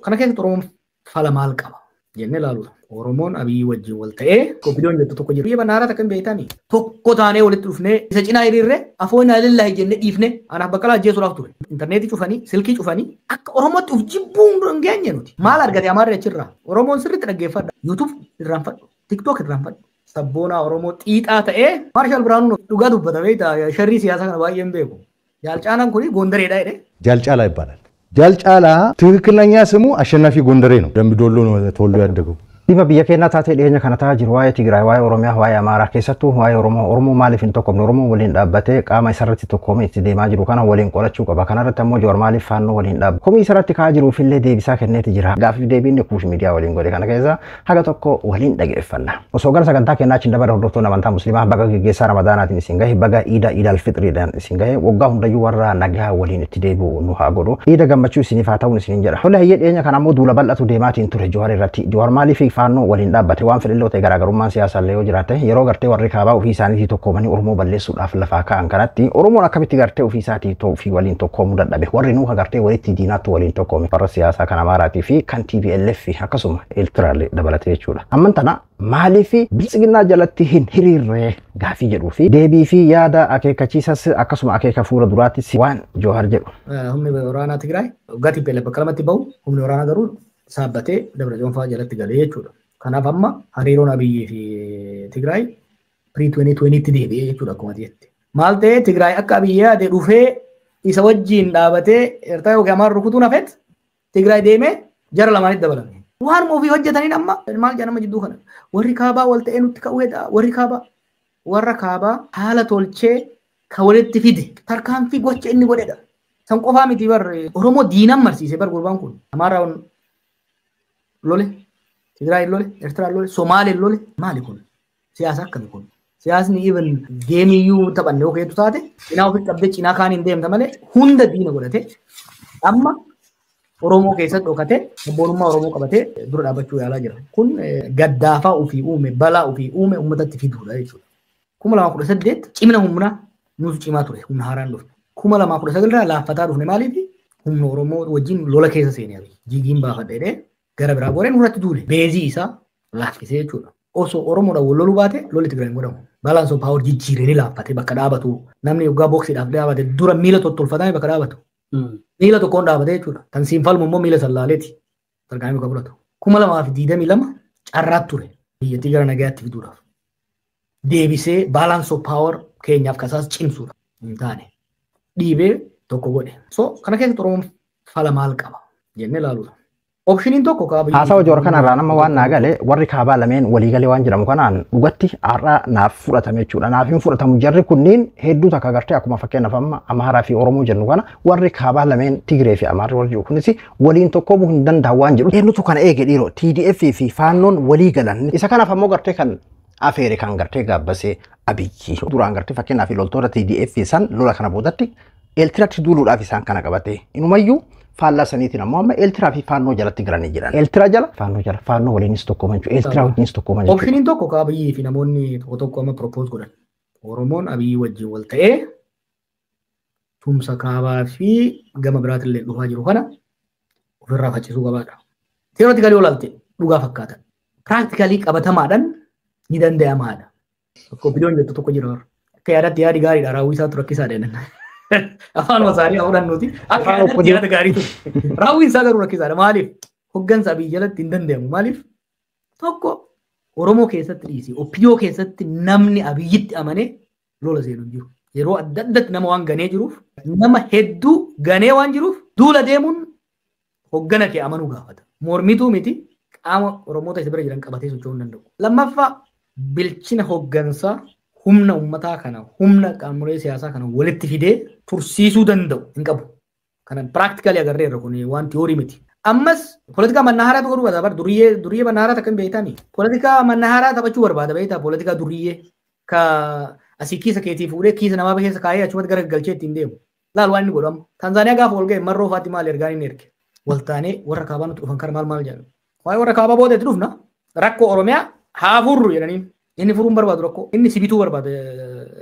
Kana keessatti Oromoon fala maal qaba jennee ilaaluudha. Oromoon Abiyyi wajjin wal ta'ee qophiileen jettu tokko jiru. Biyya bannaaraa takka hin beektanii tokko taanee walitti dhufnee isa cinaa hiriirree afoon lillahi jennee dhiifne anaaf Baqqalaa ajjeesuudhaaf ture. Intarneetii cufanii, silkii cufanii akka Oromootti uf jibbuun hin geenye nuti. Maal argate Amaarri achirraa? Oromoon sirriitti dhaggeeffadha. YouTube irraanfadhu, TikTok irraanfadhu. Sabboonaa Oromoo xiixaa ta'ee Maarshaal Biraanuun dhugaa dubbata beektaa, sharrii siyaasaa kana baay'een beeku. Jaalcaalaan kuni Gondareedha jedhe. ጃልጫላ ይባላል። ጃልጫላ ትክክለኛ ስሙ አሸናፊ ጎንደሬ ነው። ደምቢዶሎ ነው ተወልዶ ያደገው። Dhimma biyya keenyaa taatee dhiyeenya kana ta'aa jiru, waa'ee Tigraay, waa'ee Oromiyaa, waa'ee Amaaraa, keessattuu waa'ee Oromoo, Oromoo maaliif hin tokkomne, Oromoo waliin dhaabbatee qaama isarratti tokkoome itti deemaa jiru kana waliin qolachuu qaba. Kanarratti ammoo Jawaar maaliif Faannoo waliin dhaabba? Komii isarratti ka'aa jiruufillee deebisaa kenneeti jira. Gaafiif deebiin Kuush Miidiyaa waliin godhe kana keessa haga tokko waliin dhageeffanna. Osoo gara sagantaa kennaa achiin dabala, hordoftoonni amantaa Musliimaa, baga geggeessaa Ramadaanaatiin isin gahe, baga Iida Iidal Fixriidhaan isin gahe. Waggaa hundayyuu warra nagaa waliin itti deebi'u nu haa godhu. Iida gammachuu isiniif haa ta'uun isiniin jedha. Tole, hayyee, dhiyeenya kana ammoo duula bal'atu deemaatiin ture Jawaar irratti. Jawaar maaliif Faannoo waliin dhaabbate? Waan fedhilloo ta'e garaagarummaan siyaasaa illee yoo jiraate, yeroo gartee warri kaabaa ofii isaaniitii tokkoomanii Oromoo balleessuudhaaf lafaa ka'an kanatti, Oromoon akkamitti gartee ofii isaatii ofii waliin tokkoomuu dadhabe? Warri nuuka gartee walitti diinaatti waliin tokkoome, warra siyaasaa kan Amaaraatii fi kan TPLF akkasuma Eertiraallee dabalatee jechuudha. Amman tana maaliif Biltsiginnaa jalatti hin hiriirree gaafii jedhuu fi deebii fi yaada akeekkachiisas akkasuma akeeka fuula duraattis waan Joohar jedhu. Humni waraanaa Tigraay waggaa TPLF bakka lamatti bahu, humni waraanaa garuu saabbatee Dabra Tsiyoon jalatti galee jechuudha. Kanaaf amma hariiroon Abiyyii fi Tigraay pre 2020tti deebi'ee jechuudha akkuma jette. Maal ta'ee Tigraay akka Abiyyi yaade dhufee isa wajjin dhaabatee Eertiraa yookiin Amaara rukutuun hafet, Tigraay deemee jara lamaanitti dabalame. Waanuma ofii hojjetaniin amma maal jedhama jidduu kana, warri kaabaa wal ta'ee nutti ka'uu hedha. Warri kaabaa, warra kaabaa haala tolchee ka walitti fide tarkaanfii gocha inni godhedha. San qofaa miti bar, Oromoo diinan marsiise bar gurbaan kun. Amaaraan lole, Tigraay lole, Eertiraan lole, Somaaleen lole. Maali kun? Siyaasa akkami kun? Siyaasni even geemiyyuu taphanne yoo keetu taate, cinaa ofitti qabdee cinaa kaan hin deemta malee, hunda diina godhate amma Oromoo keessatti dhokatee sabboonummaa Oromoo qabatee dura dhaabbachuu yaalaa jira. Kun gaddaafaa ofii uume, balaa ofii uume uummatatti fiduudha jechuudha. 2018 cimina humnaa nuuf cimaa ture, humna haaraan dhufne. 2019 irraa laaffataa dhufne. Maaliif? Humna Oromoo wajjin lola keessa seenee jigiin baafadhe gara biraa goree nurratti duule. Beezii isaa laaffisee jechuudha. Osoo Oromoodhaan wal loluu baate, lolli Tigraay hin godhamu. Balance of power jijjiiree ni laaffate bakka dhaabatu. Namni yoggaa booksiidhaaf dhaabate dura miila tottolfatame bakka dhaabatu. Miila tokkoon dhaabate jechuudha. Kan siin falmu immoo miila sallaaleeti. Tarkaanfii bakka fudhatu. 2022 carraat ture biyyattii gara nagayaatti fiduudhaaf. Deebisee balance of power keenyaaf kasaas cimsuudha. Hin taane. Dhiibee tokko godhe. So kana keessatti Oromoon fala maal qaba jennee ilaaluudha. Optioniin tokko kaaba. Haasawa Joor kanarraa nama waan naa gale, warri kaabaa lameen waliigalee waan jedhamu kanaan dhugatti har'a naaf fudhatame jechuudha. Naaf hin fudhatamu, jarri kunniin hedduu takka gartee akkuma fakkeenyaaf amma Amaaraa fi Oromoo jennu kana, warri kaabaa lameen Tigree fi Amaarri warri jiru kunis waliin tokkoomuu hin danda'an waan jedhu. Eenyutu kana eege dhiiroo? TDF fi Faannoon walii galan. Isa kanaaf ammoo gartee kan afeere, kan gartee gaabbasee Abiyyi. Duraan gartee fakkeenyaaf loltoota TDF san lola kana boodatti Eertiraatti duuluudhaaf isaan kana qabate. Inumayyuu faallaa saniitiin ammoo amma Eeltiraa fi Faannoo jalatti galanii jiran. Eeltiraa jala, Faannoo jala, Faannoo waliinis tokkooman jechuudha. Eeltiraa waliinis tokkooman jechuudha. Optioniin tokko ka Abiyyii fi namoonni tokko tokko amma propose godhan. Oromoon Abiyyii wajjin wal ta'ee tumsa kaabaa fi gama biraatillee dhufaa jiru kana ofirraa faccisuu qabaadha. Theoretically olaalte dhugaa fakkaata. Practically qabatamaadhaan ni danda'amaadha. Tokko bidoon jettu tokko jira. Akka yaadatti yaadi gaariidha, raawwii isaatu rakkisaadha jedhan. Afaan isaanii haa fudhannuuti. Akka yaadatti yaada gaarii ture. Raawwiin isaa garuu rakkisaadha. Maaliif? Hoggansa Abiy jalatti hin danda'amu. Maaliif? Tokko, Oromoo keessatti dhiisi. OPDO keessatti namni Abiyyitti amanee lola seenu hin jiru. Yeroo adda addaatti nama waan ganee jiruuf, nama hedduu ganee waan jiruuf, duula deemuun hoggana kee amanuu gaafata. Mormituu miti, qaama Oromoota isa bira jiran qabatee socho'uu hin danda'u. Lammaffaa, bilchina hoggansaa humna uummataa kana, humna qaamolee siyaasaa kana walitti fidee tursiisuu danda'u hin qabu. Kana practically agarreerra, kun waan theory miti. Ammas poolitikaa mannahaaraatu godhuu barbaada. Duriyyee, duriyyee mannahaaraa takka hin beektani. Poolitikaa mannahaaraa taphachuu barbaada beektaa, poolitikaa duriyyee ka asii kiisa keetii fuudhee kiisa namaa keessa kaa'ee achumatti gara galchee ittiin deemu. Laal waan inni godhu amma. Tanzaaniyaa gaafa ol ga'e Marroo faatti maal ergaan inni erge? Waltaanee warra kaabaa nutti dhufan kana maal maal jedhu. Waa'ee warra kaabaa booda itti dhufna. Rakkoo Oromiyaa haa furru jedhaniin. Inni furuun barbaadu rakkoo. Inni si bituu barbaada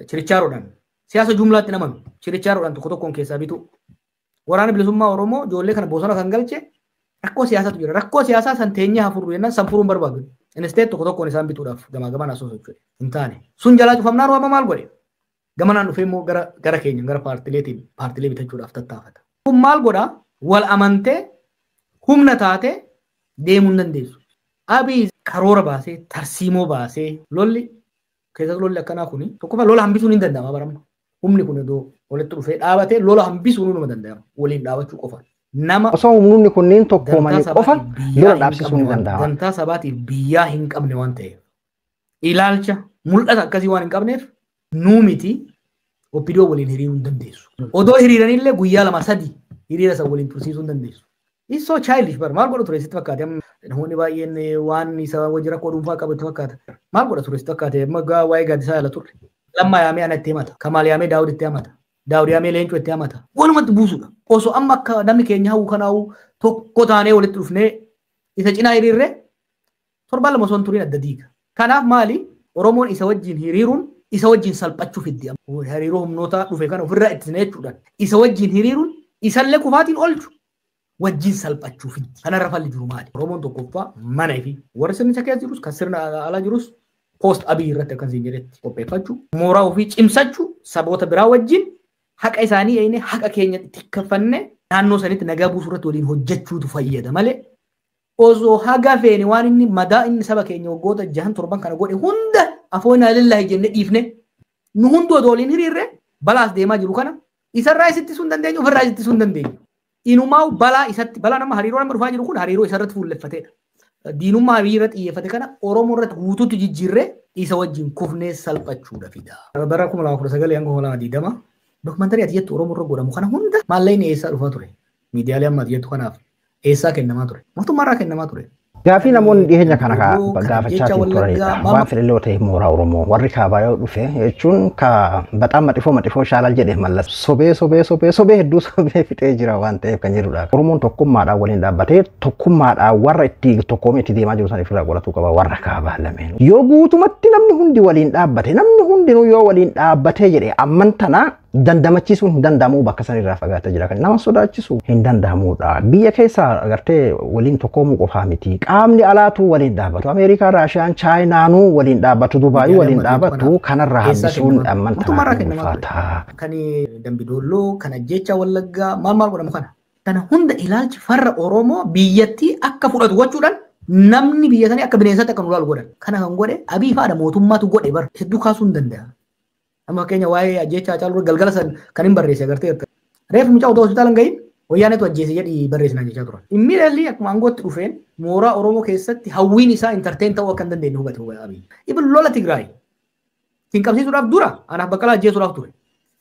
chirichaaroodhaan. Siyaasa jumlaatti namanu. Chirichaaroodhaan tokko tokkoon keessaa bituu. Waraana Bilisummaa Oromoo ijoollee kana bosona kan galche Rakkoo siyaasaatu jira. Rakkoo siyaasaa san teenyee hafurru jennaan san furuun barbaadu. Instead tokko tokkoon isaan bituudhaaf gamaa gamaan asoo socho'e. Hin taane. Sun jalaa cufamnaan waama maal godhe? Gamanaan dhufee immoo gara keenya gara paartileetiin paartilee bitachuudhaaf tattaafata. Kun maal godhaa? Wal amantee humna taatee deemuu hin dandeessu. Abiy karoora baasee tarsiimoo baasee lolli keessatti lolli akkanaa kuni tokkoffaa lola hambisuun hin danda'ama baramma. Humni kun iddoo walitti dhufee dhaabatee lola hambisuun numa danda'ama. Waliin dhaabachuu qofa. Nama osoo humnoonni kunneen tokkoomanii qofa lola dhaabsisuun ni danda'ama. Dantaa sabaatiif biyyaa hin qabne waan ta'eef ilaalcha mul'ata akkasii waan hin qabneef nuu miti OPDO waliin hiriiruu hin dandeessu. Odoo hiriiranillee guyyaa lama sadi hiriira san waliin tursiisuu hin dandeessu. It's so childish bar maal godha ture sitti fakkaate namoonni baay'een waan isa wajji rakkoo dhuunfaa qabu itti fakkaata. Maal godha ture sitti fakkaate amma waa'ee gaaddisaa yaala turre. Lammaa yaamee ana itti himata. Kamaal yaamee Daawud itti himata. Daawud yaamee Leencoo itti himata. Walumatti buusuudha. Osoo amma akka namni keenya hawwu kanaa'u tokko taanee walitti dhufnee isa cinaa hiriirree torbaan lama osoo hin turiin adda diiga. Kanaaf maali Oromoon isa wajjin hiriiruun isa wajjin salphachuu fiddi. Hariiroo humnoota dhufe kana ofirraa ittisne jechuudhaan isa wajjin hiriiruun isallee kufaatiin oolchu wajjin salphachuu fiddi. Kanarra falli jiru maali? Oromoon tokkoffaa mana fi warri sirnicha keessa jirus kan sirna alaa jirus post Abiy irratti akkan siin jedhetti qopheeffachuu mooraa ofii cimsachuu saboota biraa wajjin haqa isaanii eegne haqa keenya tikkafanne naannoo sanitti nagaa buusuu irratti waliin hojjechuutu fayyada malee osoo haga feene waan inni madaa inni saba keenya waggoota 6 7 kana godhe hunda afoona lillahi jenne dhiifne nu hundi odoo waliin hiriirre balaas deemaa jiru kana isarraa isittisuu hin dandeenyu ofirraa isittisuu hin dandeenyu. Inumaa balaa isatti balaa nama hariiroo nama dhufaa jiru kun hariiroo isarratti fuulleffateedha. Diinummaa Abiy irratti xiyyeeffate kana Oromoo irratti guutuutti jijjiirree isa wajjin kufnee salphachuudha fida. Bara 2019 hanga 2020 dookumantarii ati jettu Oromoo irra godhamu kana hunda maallaqni eessaa dhufaa ture? Miidiyaalee amma ati jettu kanaaf eessaa kennamaa ture? Mootummaarraa kennamaa ture. Gaafii namoonni dhiyeenya kana gaafachaa turanidha. Waan fedhillee ta'e mooraa Oromoo warri kaabaa yoo dhufe jechuun ka baxaan maxifoo maxifoo shaalal jedhee mallas sobee sobee sobee sobee hedduu sobee fixee jira waan ta'eef kan jedhudha. Oromoon tokkummaadhaan waliin dhaabbatee tokkummaadhaan warra itti tokkoomee itti deemaa jiru sana ofirraa qolatuu qaba warra kaabaa lameen. Yoo guutumatti namni hundi waliin dhaabbate namni hundinuu yoo waliin dhaabbatee jedhe amman tana dandamachiisuun hin danda'amu bakka san irraa fagaatee jira kan nama sodaachisu hin danda'amudha. Biyya keessa agartee waliin tokkoomuu qofaa miti. Qaamni alaatu waliin dhaabbatu. Ameerikaa, Raashiyaan, Chaayinaanuu waliin dhaabbatu, Dubaayii waliin dhaabbatu kanarraa hambisuun amman tanaa ulfaata. Kan Dambidolloo, kan Ajjeechaa Wallaggaa maal maal godhamu kana. Kana hunda ilaalchi farra Oromoo biyyattii akka fudhatu gochuudhaan namni biyya sanii akka bineensaatti akka nu ilaalu godhan. Kana kan godhe Abiy fa'aadha mootummaatu godhe bara hedduu kaasuu hin danda'a. Amma fakkeenya waa'ee ajjeechaa Haacaaluu galgala san kan hin barreesse agartee reefu mucaa otoo hospitaala hin gahin wayyaanetu ajjeese jedhii barreessinaan jechaa turan. Immediately akkuma aangootti dhufeen mooraa Oromoo keessatti hawwiin isaa entertain ta'uu akka hin dandeenye hubate Abiy. Ibn lola Tigraay ittiin qabsiisuudhaaf dura anaaf Baqqalaa ajjeesuudhaaf ture.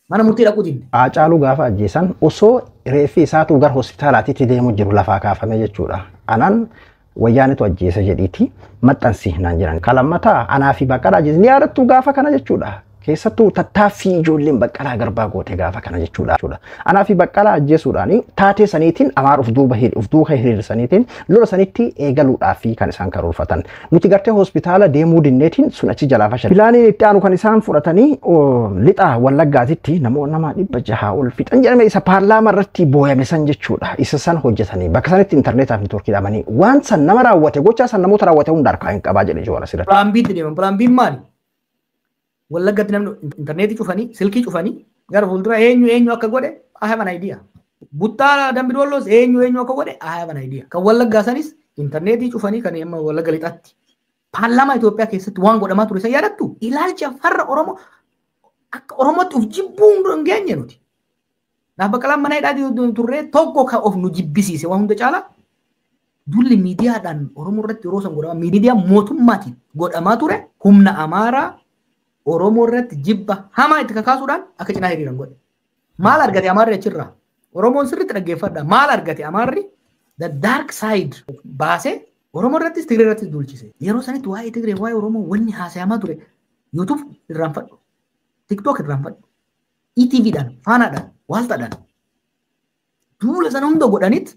Mana murtii dhaquu dinne. Haacaaluu gaafa ajjeesan osoo reeffi isaatu gara hospitaalaatiitti deemu jiru lafaa kaafame jechuudha. Anaan wayyaanetu ajjeese jedhiiti maxxansi naan jiran. Kalammataa anaa fi Baqqalaa ajjeese ni yaadattu gaafa kana jechuudha. Keessattuu tattaaffii ijoolleen Baqqalaa Garbaa goote gaafa kana jechuudha. Anaa fi Baqqalaa ajjeesuudhaan taatee saniitiin Amaara of duuka hiriirsaniitiin lola sanitti eegaluudhaaf kan isaan karoorfatan. Nuti gartee hospitaala deemuu dinneetiin sun achi jalaa fashan. Pilaaniin itti aanu kan isaan fudhatanii lixa Wallaggaatitti namoota nama 600 ol fixan jedhame isa paarlaamaa irratti booyame san jechuudha. Isa san hojjetanii bakka sanitti intarneetaaf neetwoorkii dhaabanii waan san nama raawwate gochaa san namoota raawwate hunda harkaa hin qabaa jedhe Jawaar asirratti. Pilaan B'tti deeman. Pilaan B'n maali? Wallaggatti namni intarneetii cufanii silkii cufanii gara fuuldura eenyu eenyu akka godhe I have an idea. Buttaa Dambidoolloos eenyu eenyu akka godhe I have an idea. Kan Wallaggaa sanis intarneetii cufanii kan amma Wallagga lixaatti. Paarlaamaa Itoophiyaa keessatti waan godhamaa ture isa yaadattu ilaalcha farra Oromoo akka Oromootti of jibbuu hin geenye nuti. Naaf Baqqalaan mana hidhaa turree tokko kan of nu jibbisiise waan hunda caalaa dulli miidiyaadhaan Oromoo irratti yeroo san godhamaa miidiyaa mootummaatiin godhamaa ture humna Amaaraa Oromoo irratti jibba hamaa itti kakaasuudhaan akka cinaa hiriiran godhe. Maal argate Amaarri achirraa? Oromoon sirriitti dhaggeeffadha. Maal argate Amaarri? The dark side baasee Oromoo irrattis Tigree irrattis duulchise. Yeroo sanitti waa'ee Tigree waa'ee Oromoo wanni haasayamaa ture YouTube irraanfadhu, TikTok irraanfadhu, ETVdhaan, Faanaadhaan, Waaltaadhaan duula sana hunda godhaniit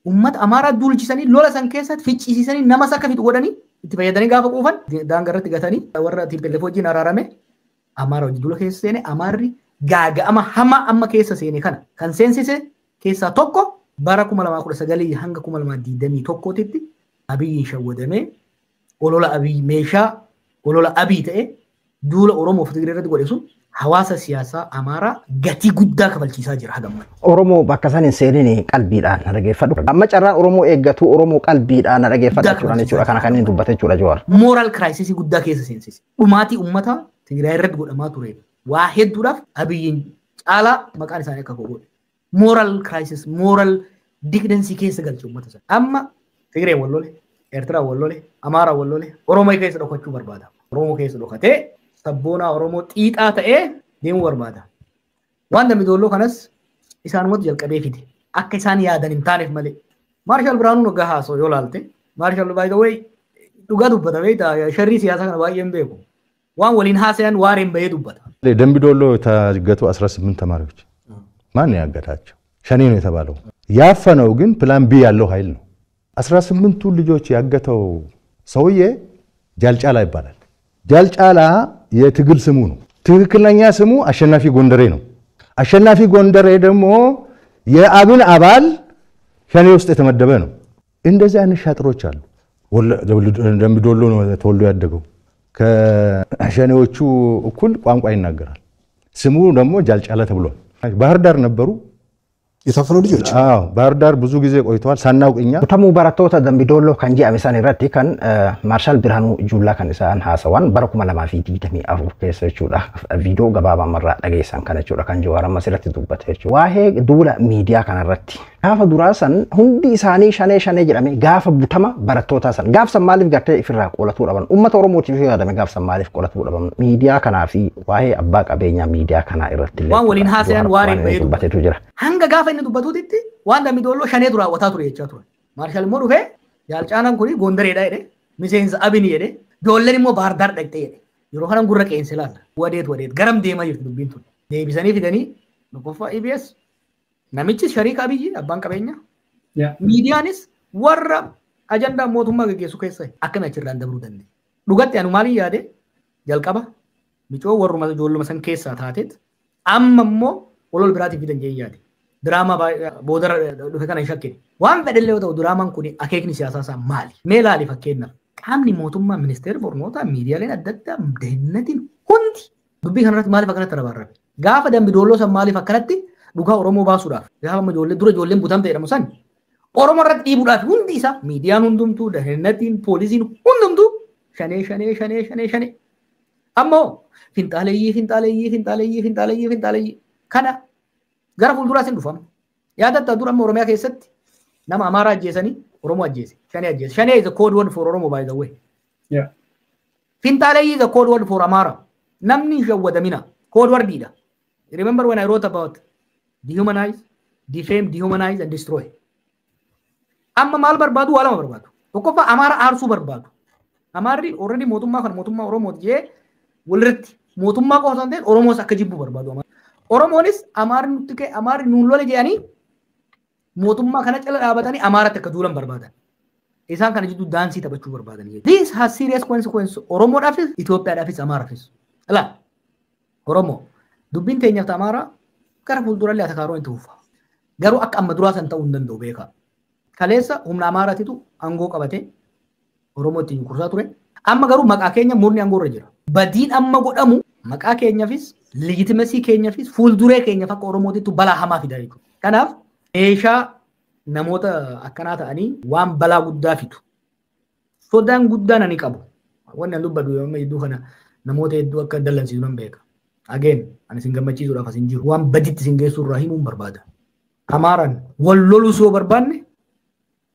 uummata Amaaraa duulchisanii lola san keessatti ficcisiisanii namas akka fixu godhanii itti fayyadanii gaafa quufan daangaa irratti gatanii warra TPLF wajjin araarame Amaara wajjin duula keessa seene Amaarri gaaga'ama hamaa amma keessa seene kana kan seensise keessaa tokko Bara 2019 hanga 2021tti Abiyyiin shawwadamee olola Abiyyi meeshaa olola Abiyyi ta'e duula Oromoo fi Tigree irratti godhe sun hawaasa siyaasaa Amaaraa gatii guddaa kafalchiisaa jira hagamma. Oromoo bakka san hin seenin qalbiidhaan na dhageeffadhu. Amma carraan Oromoo eeggatu Oromoo qalbiidhaan na dhageeffadhu jechuudha. Kana kan inni dubbate jechuudha Jawaar. Moral crisis guddaa keessa seensise. Dhumaatii uummata Tigraay irratti godhamaa ture. Waa hedduudhaaf Abiyyiin caalaa maqaan isaanii akka godhe. Moral crisis, moral decadence keessa galche uummata sana. Amma Tigree wal lole, Eertiraa wal lole, Amaaraa wal lole, Oromoo keessa dhokachuu barbaada. Oromoo keessa dhokatee sabboonaa Oromoo xiixaa ta'ee deemuu barbaada. Waan Dambidolloo kanas isaanumatu jalqabee fide. Akka isaan yaadan hin taaneef malee. Maarshaal Birhaanuun waggaa haasoo yoo laalte, Maarshaal by the way dhugaa dubbata beektaa, sharrii siyaasaa kana baay'ee hin beeku. Waan waliin haasayan waareen bahee dubbata. ደምቢዶሎ የታገቱ 18 ተማሪዎች ማን ነው ያገታቸው? ሸኔ ነው የተባለው። ያፈነው ግን plan B ያለው ኃይል ነው። 18ቱ ልጆች ያገተው ሰውዬ ጃልጫላ ይባላል። ጃልጫላ የትግል ስሙ ነው። ትክክለኛ ስሙ አሸናፊ ጎንደሬ ነው። አሸናፊ ጎንደሬ ደግሞ የአብን አባል ሸኔ ውስጥ የተመደበ ነው። እንደዚህ አይነት ሻጥሮች አሉ። ደምቢዶሎ ነው ተወልዶ ያደገው። ከሸኔዎቹ እኩል ቋንቋ ይናገራል። ስሙ ደግሞ ጃልጫላ ተብሏል። ባህር ዳር ነበሩ የታፈኑ ልጆች። አዎ፣ ባህር ዳር ብዙ ጊዜ ቆይተዋል ሳናውቅ እኛ። Butamuu barattoota Dambidolloo kan jedhame san irratti kan Maarshaal Birhaanuu Juulaa kan isaan haasawan bara 2024 keessa jechuudha. Viidiyoo gabaabaa marraa dhageessan kana jechuudha kan Jawaar ammas irratti dubbate jechuudha. Waa'ee duula miidiyaa kanarratti gaafa duraa san hundi isaanii shanee shanee jedhame gaafa butama barattootaa san gaaf san maaliif gartee ifirraa qolatuu dhaban, uummata Oromootiif yoo yaadame gaaf san maaliif qolatuu dhaban, miidiyaa kanaa fi waa'ee abbaa qabeenyaa miidiyaa kanaa irratti illee Waan waliin haasayan waareen bahee dubbatetu jira. Hanga gaafa inni dubbatuutitti waan Dambidolloo shaneetu raawwataa ture jechaa ture. Maarshaal immoo dhufee Jaalcaalaan kuni Gondareedha jedhe, miseensa Abini jedhe, ijoolleen immoo Baahir Daar dhaqxee jedhe. Yeroo kanan gurra qeense ilaalla. Wadeet wadeet garam deemaa jirti dubbiin tun. Deebisanii fidanii tokkoffaa EBS namichi shariika Abiyyi abbaan qabeenyaa. Miidiyaanis warra ajandaa mootummaa gaggeessu keessa akkami achirraan dabruu dandeenya. Dhugatti anu maaliin yaade jalqaba micoo warruma ijoolluma san keessaa taateet amma immoo olol biraatiif fidan jeen yaade. Diraamaa booda dhufe kana hin shakkine. Waan fedhellee yoo ta'u diraamaan kun akeekni siyaasaa isaa maali? Mee ilaali fakkeenyaaf. Qaamni mootummaa, ministeerri barnootaa, miidiyaaleen adda addaa, dehennatiin hundi dubbii kanarratti maaliif akkanatti rabarrabe? Gaafa Dambidolloo san maaliif akkanatti dhugaa Oromoo baasuudhaaf gaafa amma ijoollee dura ijoolleen butamte jedhamu san Oromoo irratti dhiibuudhaaf hundi isaa miidiyaan hundumtuu, dehennatiin, poolisiin hundumtuu shanee shanee shanee shanee shanee. Ammoo finxaaleeyyii finxaaleeyyii finxaaleeyyii finxaaleeyyii finxaaleeyyii kana gara fuulduraas hin dhufamu. Yaadatta dura amma Oromiyaa keessatti nama Amaaraa ajjeesanii Oromoo ajjeese. Shanee ajjeese. Shanee is a code word for Oromo, by the way. Finxaaleeyyii is a code word for Amara. Namni hin shawwadamina. Code wordiidha. Remember when I wrote about dehumanize, defame, dehumanize and destroy. Amma maal barbaadu? Waa lama barbaadu. Tokkoffaa Amaara aarsuu barbaadu. Amaarri already mootummaa kana mootummaa Oromooti jee walirratti mootummaa qofa osoo hin ta'in Oromoos akka jibbu barbaadu. Oromoonis Amaarri nutti ka'e, Amaarri nuun lole jedhanii mootummaa kana cala dhaabatanii Amaaratti akka duulan barbaadan. Isaan kana jidduu daansii taphachuu barbaadan. This has serious consequence Oromoodhaafis, Itoophiyaadhaafis, Amaaraafis. Alaa Oromoo dubbiin teenyaaf Amaaraa gara fuuldurallee atakaaroo itti fufa. Garuu akka amma duraa san ta'uu hin danda'u beekaa. Kaleessa humna Amaaraatitu aangoo qabatee Oromoo ittiin kursaa ture. Amma garuu maqaa keenya murni aangoo irra jira. Badiin amma godhamu maqaa keenyaafis, legitimacy keenyaafis, fuulduree keenyaaf akka Oromootitti balaa hamaa fida jechuudha. Kanaaf meeshaa namoota akkanaa ta'anii waan balaa guddaa fidu. Sodaan guddaan ani qabu. Wanni ani dubbadhu yoo hedduu kana namoota hedduu akka dallansiisu nan beeka. Again, ani isin gammachiisuudhaaf as hin jiru. Waan baditti isin geessu irraa himuun barbaada. Amaaraan wal loluu soo barbaanne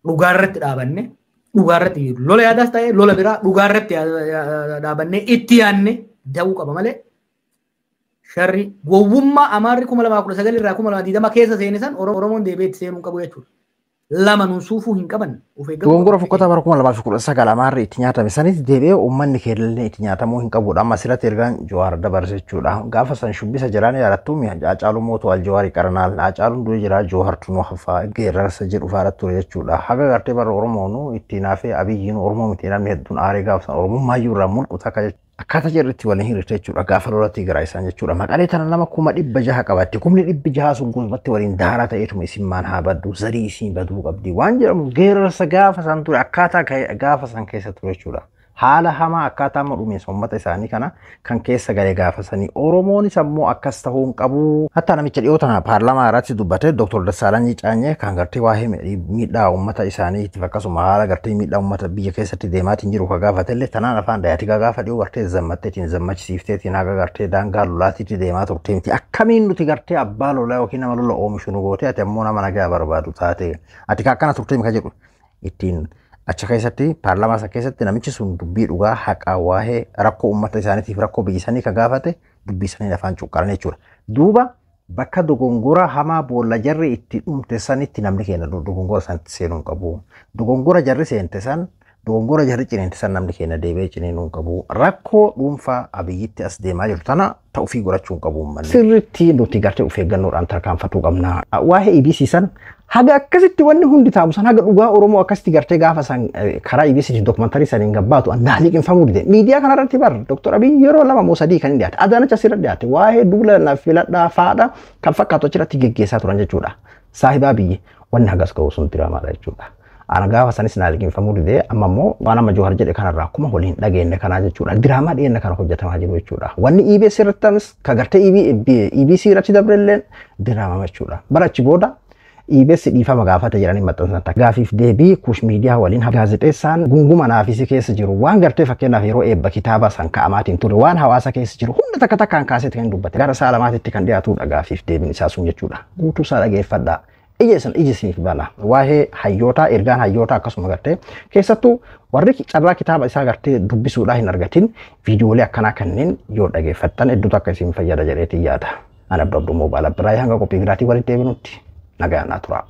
dhugaa irratti dhaabanne, dhugaa irratti lola yaadaas ta'e lola biraa dhugaa irratti dhaabanne itti yaadne da'uu qaba malee sharri gowwummaa Amaarri 2019 irraa 2020 keessa seene san Oromoon deebi'ee itti seenuu hin qabu jechuudha. Lama nuun suufuu hin qaban of eeggachuu. Dogongora fokkotaa bara 2019 Amaarri itti nyaatame sanis deebi'ee uummanni keellee itti nyaatamuu hin qabudha. Amma asirratti ergaan Jawaar dabarse jechuudha. Gaafa san shubbisa jiraan yaadattuu mi'a Haacaaluu mootu Aljawaarii qaranaal Haacaaluun du'e jira Jawaartu nu hafaa geerarsa jedhu faara ture jechuudha. Haga gartee bara Oromoonu itti naafee Abiyyiin Oromoo miti namni hedduun aaree gaafa san Oromummaa iyyuu irraa mul'u takka jechuudha. Akkaataa jarritti waliin hiriirte jechuudha. Gaafa lola Tigraay isaan jechuudha. Maqalee tana nama 600,000 qabatti. 600,000 sun guutumatti waliin daaraa ta'eetuma isin maan haa baddu, zarii isin baduu qabdi. Waan jedhamu geerarsa gaafa san ture, akkaataa gaafa san keessa ture jechuudha. Haala hamaa akkaataa amma dhumiinsa uummata isaanii kana kan keessa gale gaafa sanii. Oromoonis ammoo akkas ta'uu hin qabu. Hatta namicha dhiyoo tana paarlaamaa irratti dubbate Dr. Dassaalany Caanyee kan gartee waa'ee miidhaa uummata isaaniitiif akkasuma haala gartee miidhaa uummata biyya keessatti deemaatiin jiru ka gaafatellee tanaan afaan dayaati gaafa dhiyoo gartee zammatteetiin zammachisiifteetiin haga gartee daangaa lolaatiitti deemaa turte miti. Akkamiin nuti gartee abbaa lolaa yookiin nama lola oomishu nu goote ati ammoo nama nagaa barbaadu taate ati ka akkana turte mika jedhu ittiin achi keessatti paarlaamaa isa keessatti namichi sun dubbii dhugaa haqaa waa'ee rakkoo uummata isaaniitiif rakkoo biyya isaanii kan gaafate dubbii isaanii afaan cuqqaalan jechuudha. Duuba bakka dogongora hamaa boolla jarri itti dhumte sanitti namni keenya dogongora sanitti seenuu hin qabu. Dogongora jarri seente san dogongora jarri ciniinte san namni keenya deebi'ee ciniinuu hin qabu. Rakkoo dhuunfaa Abiyyitti as deemaa jiru tana ta'uufii godhachuu hin qabu uummanni. Sirriitti nuti gartee of eeggannoodhaan tarkaanfatuu qabna. Waa'ee EBC san haga akkasitti wanni hundi taamu san haga dhugaa Oromoo akkasitti gartee gaafa san karaa EBC dookumantarii saniin gabbaatu annaa liqinfamuu dide. Miidiyaa kanarratti bar Dr. Abiy yeroo 2 moo 3 kan inni dhiyaate. Adaanach asirra dhiyaate. Waa'ee duula na filadhaa faadha kan fakkaatu achirratti geggeessaa turan jechuudha. Saahibaa biyyi wanni hagas ga'u sun diraamaadha jechuudha. Ana gaafa sanis naa liqinfamuu dide amma immoo waan amma Jawar jedhe kanarraa akkuma waliin dhageenye kanaa jechuudha. Diraamaa dhiyeenya kana hojjetamaa jiru jechuudha. Wanni EBS irratti amis ka gartee EBC irratti dabrelleen diraama jechuudha. Bara achi booda EBS dhiifama gaafate jedhanii maxxansan. Gaafiif deebii Kush Miidiyaa waliin gaazexeessaan gunguma naafisi keessa jiru waan gartee fakkeenyaaf yeroo eebba kitaaba san ka'amaatiin ture waan hawaasa keessa jiru hunda takka takkaan kaaseeti kan dubbate. Gara sa'a lamaatitti kan dhiyaatudha gaafiif deebiin isaa sun jechuudha. Guutuu isaa dhageeffadhaa. Ija isin ija isiniif bana. Waa'ee hayyootaa ergaan hayyootaa akkasuma gartee keessattuu warri carraa kitaaba isaa gartee dubbisuudhaa hin argatin viidiyoolee akkanaa kanneen yoo dhageeffattan hedduutu akka isin fayyada jedheetiin yaada. Ani Abduu Abduu Moobaala Biraa hanga qophii biraatii walitti deebinutti nagaan naa turaa.